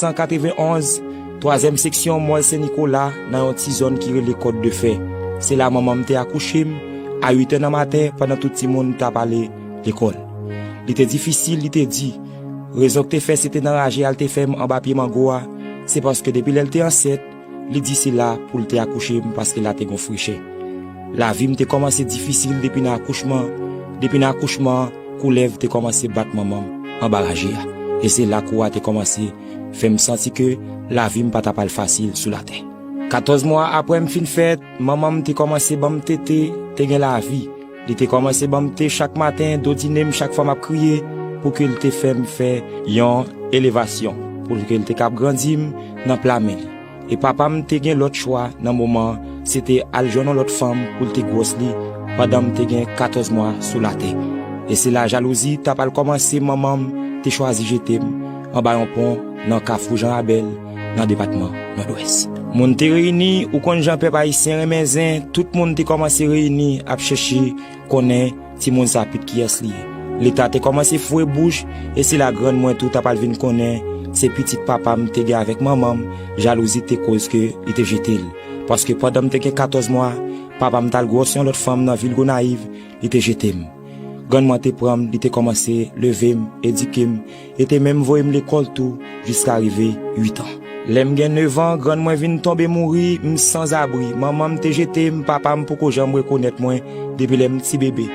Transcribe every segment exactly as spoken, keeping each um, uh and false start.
san katrevenn onz, twazyèm seksyon Mòl Sen Nikola, nan yon ti zòn ki rele Kòt de Fè. Se la manman m te akouche m, a uit è nan maten, pandan tout timoun t ap ale lekòl. Li te difisil, li te di. Rezon k te fè se te nan raje a l te fè m anba pye mango a, se paske depi lè l te ansent, li di se la pou l te akouche m paske la te gon frechè. Lavi m te kòmanse difisil depi nan akouchman. Depi nan akouchman an, koulèv te kòmanse bat manman m anba raje a. E se la kou a te kòmanse fè m santi ke lavi m pa t ap al fasil sou latè. Katòz mwa apre m fin fèt, manman m te kòmanse ban m tete, te gen lavi. Li te kòmanse ban m te chak maten, dodine m chak fwa m ap kriye, pou ke l te fè m fè yon elevasyon, pou ke l te kab grandi m nan pla men li. E papa m te gen lòt chwa nan moman an, se te al jwenn yon lòt fanm pou l te gwòs li pandan m te gen katòz mwa sou latè. E se la jalouzi t ap al kòmanse, manman m te chwazi jete m anba yon pon nan Kafou Jan Rabèl, nan depatman Nòdwès. Moun te reyini, ou konn jan pèp ayisyen renmen zen, tout moun te kòmanse reyini ap chèche konnen timoun sa pit kiyès li ye. Leta te kòmanse foure bouch, e se la grann mwen tou t ap al vin konnen se pitit papa m te gen avèk manman m, jalouzi te koz ke li te jete l. Paske pandan m te gen katòz mwa, papa m t al gwòs yon lòt fanm nan vil Gonayiv, li te jete m. Grann mwen te pran m, li te kòmanse leve m, edike m, e te menm voye m lekòl tou, jiska rive uit an. Lè m gen nèf an, grann mwen vin tonbe mouri, m sanzabri. Manman m te jete m, papa m poko janm rekonèt mwen depi lè m ti bebe.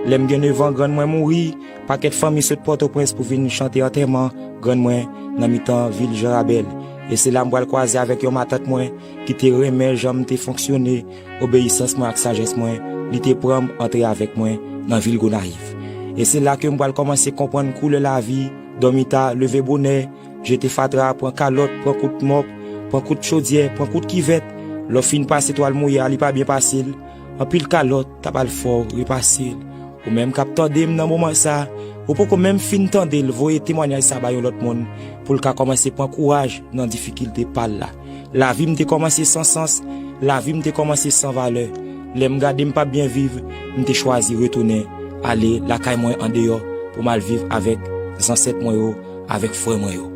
Lè m gen nèf an, grann mwen mouri, pakèt fanmi sot Pòtoprens pou vin chante antèman grann mwen nan mitan vil Jan Rabèl. E se la m pral kwaze avèk yon matant mwen ki te renmen jan m te fonksyone, obeyisans mwen ak sajès mwen, li te pran m antre avèk mwen nan vil Gonayiv. E se la ke m pral kòmanse konprann koulè lavi, dòmi ta, leve bonè, jete fatra, pran kalòt, pran kout mòp, pran kout chodyè, pran kout kivèt. Lè w fin pase twal mouye a, li pa byen pase l. Anpil kalòt t ap al fè w repase l. Ou menm k ap tande m nan moman sa, ou poko menm fin tande l, voye temwanyaj sa bay yon lòt moun pou l ka kòmanse pran kouraj nan difikilte pa l la. Lavi m te kòmanse san sans, lavi m te kòmanse san valè. Lè m gade m p ap byen viv, m te chwazi retounen ale lakay mwen andeyò pou m al viv avèk zansèt mwen yo, avèk frè mwen yo.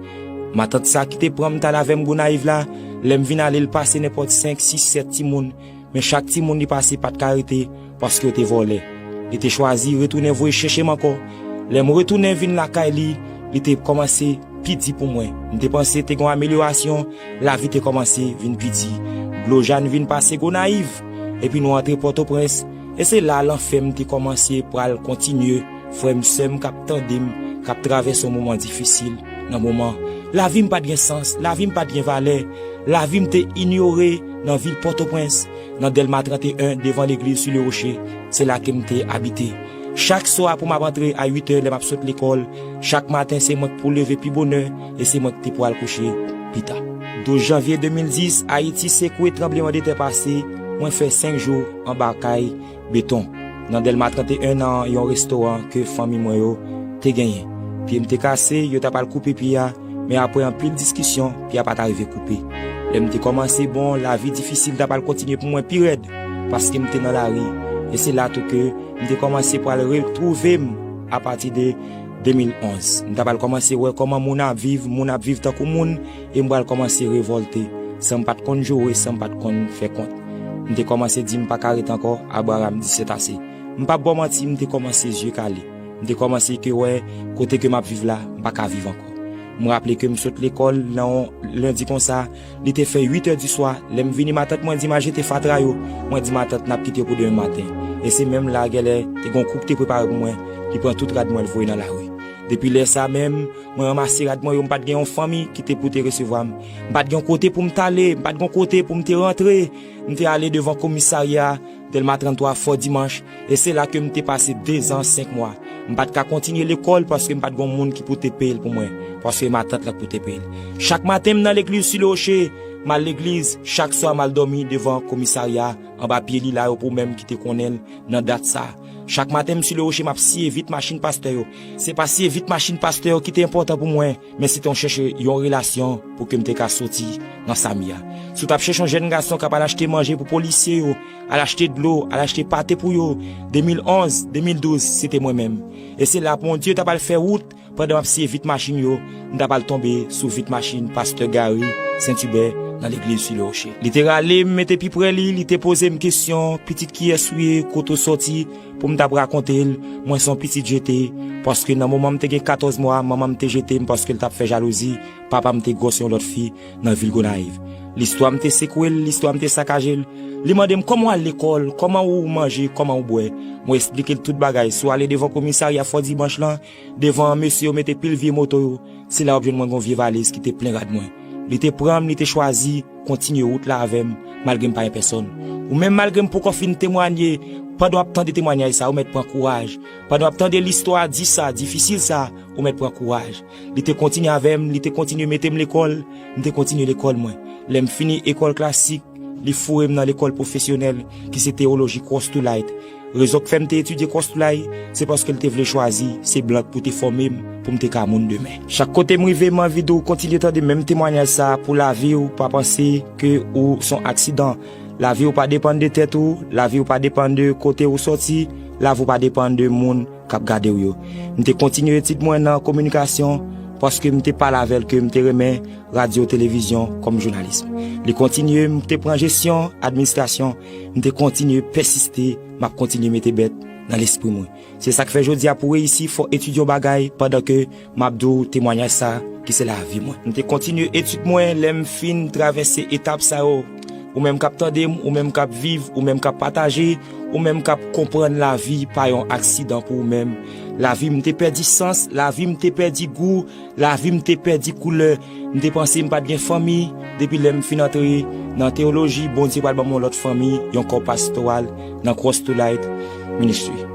Matant sa ki te pran m t al avè m Gonayiv la, lè m vin ale l pase nenpòt senk, sis, sèt timoun, men chak timoun li pase pa t ka rete, paske yo te vòlè. Li te chwazi retounen voye chèche m ankò. Lè m retounen vin lakay li, li te kòmanse pi di pou mwen. M te panse te gen yon amelyorasyon, lavi te kòmanse vin pi di. Dlo Jàn vin pase Gonayiv, epi nou antre Pòtoprens, e se la lanfè m te kòmanse pral kontinye. Frè m, sè m k ap tande m, k ap travèse yon moman difisil nan moman. Lavi m pa t gen sans, lavi m pa t gen valè, lavi m te inyore nan vil Pòtoprens, nan Dèlma trannteyen, devan legliz Sous le Rocher, se la ke m te abite. Chak swa pou m ap antre a uit è lè m ap sot lekòl, chak maten se mwen k pou leve pi bonè e se mwen k te pou al kouche pi ta. Douz janvye de mil dis, Ayiti sekwe, tranblemanntè pase, mwen fè senk jou anba kay beton, nan Dèlma trannteyen, nan yon restoran ke fanmi mwen yo te genyen. Pye m te kase, yo t ap al koupe pye a, men apre anpil diskisyon, pye a pa t arive koupe. Lè m te kòmanse bon, lavi difisil t ap al kontinye pou mwen pi rèd, paske m te nan lari. E se la tou ke m te kòmanse pral retwouve m apati de de mil onz. M t ap al kòmanse wè kòman moun ap viv, moun ap viv tankou moun, e m pral kòmanse revòlte, san m pa t konn joure, san m pa t konn fè kont. M te kòmanse di m pa ka ret ankò, Abraram di sètase. M p ap ba w manti, m te kòmanse zye kale. M te kòmanse ke wè kote ke m ap viv la, m pa ka viv ankò. M raple ke m sot lekòl nan yon lendi konsa, li te fè uit è di swa, lè m vini matant mwen di m al jete fatra yo, mwen di matant n ap kite pou demen maten. E se menm la gèlè te gon kou k te prepare pou mwen, li pran tout rad mwen l voye nan lari. Depi lè sa menm, mwen ranmase rad mwen yo, m pa t gen yon fanmi ki te pou te resevwa m. M pa t gen yon kote pou m t ale, m pa t gen yon kote pou m te rantre. M te ale devan komisarya Dèlma tranntwa Fò Dimanch, e se la ke m te pase dezan senk mwa. M pa t ka kontinye lekòl paske m pa t gen yon moun ki pou te peye l pou mwen, paske matant la pou te peye l. Chak maten m nan legliz Sous le Rocher, m al legliz, chak swa m al dòmi devan komisarya anba pye lila yo pou menm ki te konnen l nan dat sa. Chak maten m Sous le Rocher, m ap siye vit machin pastè yo. Se pa siye vit machin pastè yo ki te enpòtan pou mwen, men se te yon chèche yon relasyon pou ke m te ka soti nan sa m ye a. Si w t ap chèche yon jèn gason k ap al achte manje pou polisye yo, al achte dlo, al achte pate pou yo, de mil onz, de mil douz, se te mwen menm. E se la Bondye t ap al fè wout Pandan m ap siye vit machin yo, m ta pral tonbe sou vit machin pastè Gary Saint-Hubert nan legliz Sous le Rocher. Li te rale m mete pi pre li, li te poze m kesyon, "Pitit, kiyès ou ye, kote w sòti?" Pou m t ap rakonte l, mwen se yon pitit jete, paske nan moman m te gen katòz mwa, manman m te jete m paske l t ap fè jalouzi, papa m te gwòs yon lòt fi nan vil Gonayiv. Listwa m te sekwe l, listwa m te sakaje l. Li mande m, "Kòman w al lekòl? Kòman ou manje? Kòman ou bwè?" Mwen esplike l tout bagay. Si w ale devan komisarya Fò Dimanch lan, devan mesye yo mete pil vye moto yo, se la w ap jwenn mwen gon vye valiz ki te plen rad mwen. Li te pran m, li te chwazi kontinye wout la avè m, malgre m pa gen pèsonn. Ou menm, malgre m poko fin temwanye, pandan w ap tande temwanyaj sa, ou mèt pran kouraj. Pandan w ap tande listwa di sa, difisil sa, ou mèt pran kouraj. Li te kontinye avè m, li te kontinye mete m lekòl, m te kontinye lekòl mwen. Lè m fini ekòl klasik, li foure m nan lekòl pwofesyonèl, ki se teyoloji Cross to Light. Rezon k fè m te etidye Cross to Light, se paske l te vle chwazi se blan k pou te fòme m pou m te ka moun demen. Chak kote m rive, m anvi di w kontinye tande menm temwanyaj sa a pou lavi w, pa panse ke ou se yon aksidan. Lavi w pa depann de tèt ou, lavi w pa depann de kote ou sòti, lavi w pa depann de moun k ap gade w yo. M te kontinye etid mwen nan kominikasyon paske m te pale avè l ke m te renmen radyo, televizyon kòm jounalis. Li kontinye, m te pran jesyon, administrasyon, m te kontinye pèsiste, m ap kontinye mete bèt nan lespri mwen. Se sa k fè jodi a pou reyisi, fò etidye yon bagay pandan ke m ap di w temwanyaj sa ki se lavi mwen. M te kontinye etid mwen, lè m fin travèse etap sa yo. Ou menm k ap tande m, ou menm k ap viv, ou menm k ap pataje, ou menm k ap konprann lavi pa yon aksidan pou ou menm. Lavi m te pèdi sans, lavi m te pèdi gou, lavi m te pèdi koulè. M te panse m pa t gen fanmi. Depi lè m fin antre nan teyoloji, Bondye pral ban m yon lòt fanmi, yon kò pastoral nan Cross to Light Ministry.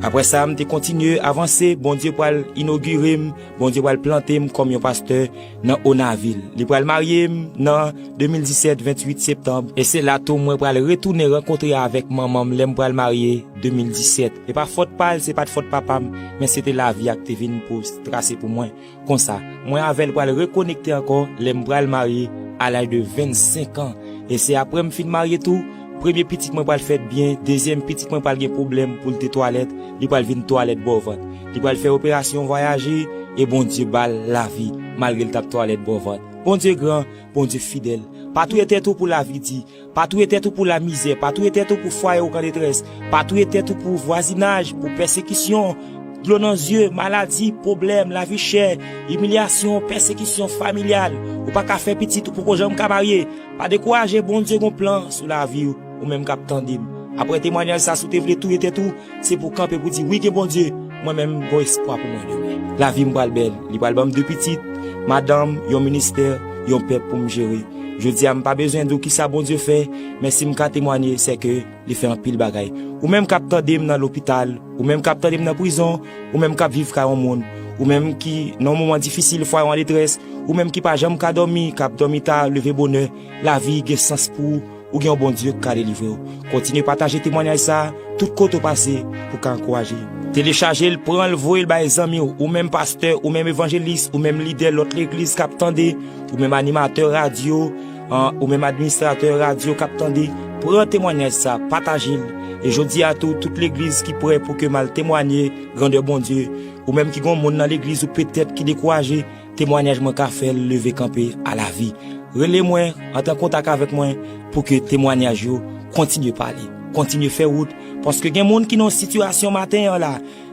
Apre sa, m te kontinye avanse, Bondye pral inogire m, Bondye pral plante m kòm yon pastè nan Onavil. Li pral marye m nan de mil disèt, venntuit septanm. E se la tou mwen pral retounen rankontre avèk manman m lè m pral marye de mil disèt. E pa fòt pa l, se pa t fòt papa m, men se te lavi a k te vin pou trase pou mwen. Konsa, mwen avè l pral rekonekte ankò lè m pral marye a laj de vennsenk an. E se apre m fin marye tou, premye pitit mwen pral fèt byen, dezyèm pitit mwen pral gen pwoblèm pou l te twalèt, li pral vin twalèt bò vant. Li pral fè operasyon vwayaje, e Bondye ba l lavi, malgre l t ap twalèt bò vant. Bondye gran, Bondye fidèl. Pa touye tèt ou pou lavi di. Pa touye tèt ou pou lamizè, pa touye tèt ou pou fwaye w k an detrès, pa touye tèt ou pou vwazinaj, pou pèsekisyon, dlo nan zye, maladi, pwoblèm, lavi chè, imilyasyon, pèsekisyon familyal. Ou pa ka fè pitit, ou poko janm ka marye. Pa dekouraje, Bondye gon plan sou lavi w, ou menm k ap tande m. Apre temwanyaj sa, si w te vle touye tèt ou, se pou w kanpe pou di, "Wi, gen Bondye, mwen menm, gon espwa pou mwen demen." Lavi m pral bèl, li pral ban m de pitit, madanm, yon ministè, yon pèp pou m jere. Jodi a, m pa bezwen di w kisa Bondye fè, men si m ka temwanye, se ke li fè anpil bagay. Ou menm k ap tande m nan lopital, ou menm k ap tande m nan prizon, ou menm k ap viv kay yon moun, ou menm ki nan yon moman difisil, fwaye w an detrès, ou menm ki pa janm ka dòmi, k ap dòmi ta, leve bonè, lavi gen sans pou ou, ou gen yon Bondye k ka delivre w. Kontinye pataje temwanyaj sa a, tout kote w pase, pou w ka ankouraje. Telechaje l, pran l, voye l bay zanmi w, ou menm pastè, ou menm evanjelis, ou menm lidè lòt legliz k ap tande, ou menm animatè radyo, an, ou menm administratè radyo k ap tande, pran temwanyaj sa, pataje l. E jodi a tou, tout legliz ki prè pou ke m al temwanye grandè Bondye, ou menm ki gon moun nan legliz ou petèt ki dekouraje, temwanyaj mwen ka fè l leve kanpe a lavi. Rele mwen, antre an kontak avèk mwen pou ke temwanyaj yo kontinye pale, kontinye fè wout, paske gen moun ki nan yon sitiyasyon maten an la,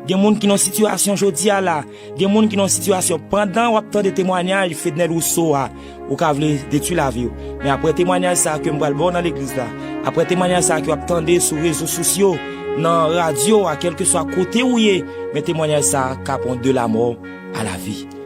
gen moun ki nan yon sitiyasyon jodi a la, gen moun ki nan yon sitiyasyon pandan w ap tande temwanyaj Fednel Rousseau a, ou ka vle detwi lavi w. Men apre temwanyaj sa a ke m pral ba w nan legliz la, apre temwanyaj sa a ke w ap tande sou rezo sosyo, nan radyo a, kèlkeswa kote ou ye, men temwanyaj sa a ka pran de lamò a lavi.